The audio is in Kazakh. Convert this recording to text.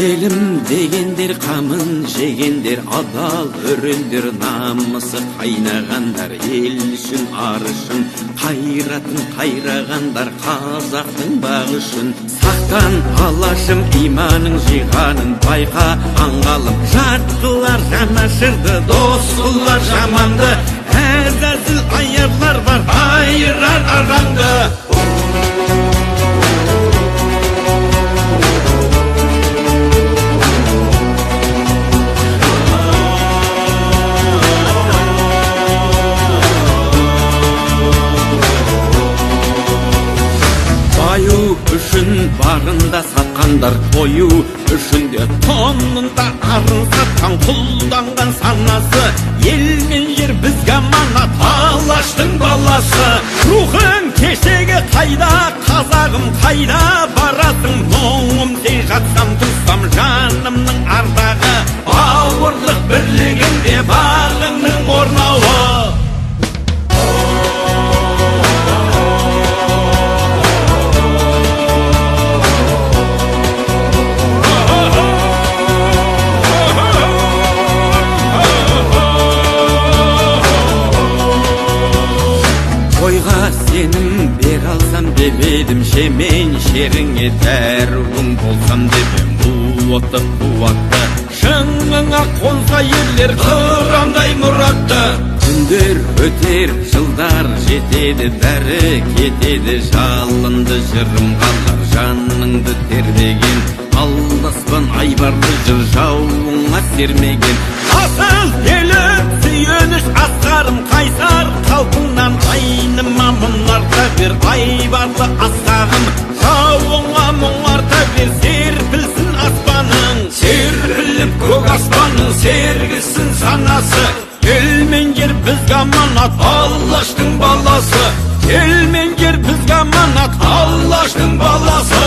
Елім дегендер, қамын жегендер, адал өрендер, намысы қайнағандар, ел үшін, ар үшін, қайратын қайрағандар, қазақтың бағы үшін. Сақтан алашым, иманың жиғаның байқа, аңғалым, жат қылар жанашырды, дос қылар жаманды, әзәзіл аярлар бар, айырар араңды. Баю үшін барында сатқандар, тою үшін де тонында арын сатқан, құлданған санасы, ел мен жер бізге аманат, алаштың баласы. Рухың кешегі қайда, қазағым қайда барасың, мұңым сен жатсам тұрсам жанымның ардағы, бауырлық бірлігінде бағыңның орнауы. Тойға сенім бер алсам деп едім, шемен шеріңе дәруің болсам деп ем, қуатты қуатты шыңыңа қонса ерлер қырандай мұратты. Күндер өтер, жылдар жетеді, бәрі кетеді, жалынды жырым қалар, жаныңды тербеген, алдаспан айбарлы жыр жауыңа сермеген. Асыл елім сүйеніш асқарым қайсар қалпыңнан айныма мұнарта бер, айбарлы асқағым жауыңа мұңарта бер, серпілсін аспаның, серпіліп көк аспаның, сергісін санасы. Ел мен жер бізге аманат, алаштың баласы. Ел мен жер бізге аманат, алаштың баласы.